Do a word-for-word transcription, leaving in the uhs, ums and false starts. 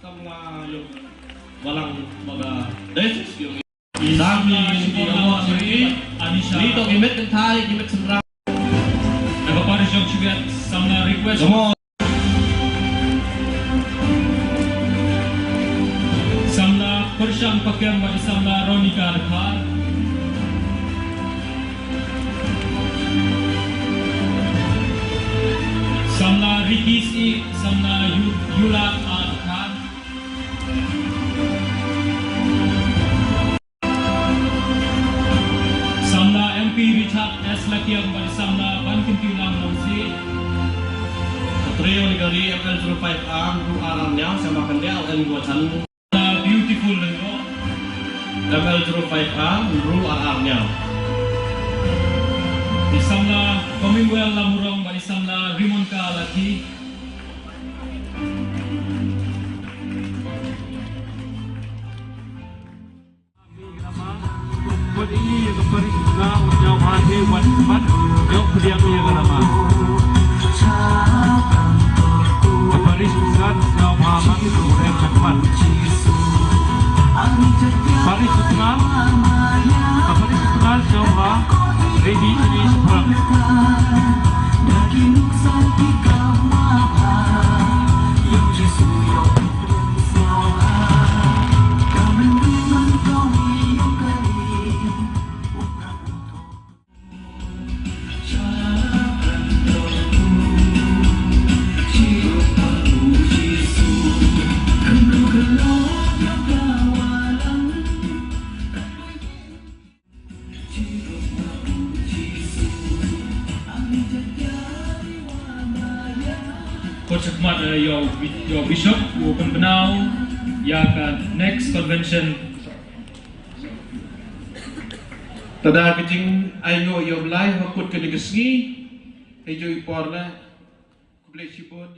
Samla ïa u balang ba ka diocese ïa u. Samla ïa u balang ba ka diocese. Ani to ki met kynthei, ki met shynrang. Na ka parish jong Shiwriat samla request. Samla pyrshang pakem bad i samla Ronika Dkhar. Samla Ricky Sih, samla Yu-, Yula Dkhar. Samla M P Richard S Lakiang bad samla Ban Kyntiu Lang Nongsi. Trio Ligari M L zero five R, Ru Ar Ar Niaw, sama kyndiah, N Gua Chan. Beautiful Lengko. M L zero five R, Ru Ar Ar Niaw. Samla Commonwealth Lamurong bad samla Rimonka Laki. Wat ïa ka parish nga u ñiaw ha he wat mat ïoh pdiang ïa ka lama. Ka parish nga ñiaw ha man u rem chakmat. Parish nga, ka parish nga ñiaw ha ready ini seberang. Khot shakhmat, eh, ïa u bi-, ïa u bishop u pynbna ïa ka next convention. Tada ka jingainguh ïa u Blai ha kut kane ka sngi. Hei ju i por la. Khublei shibun.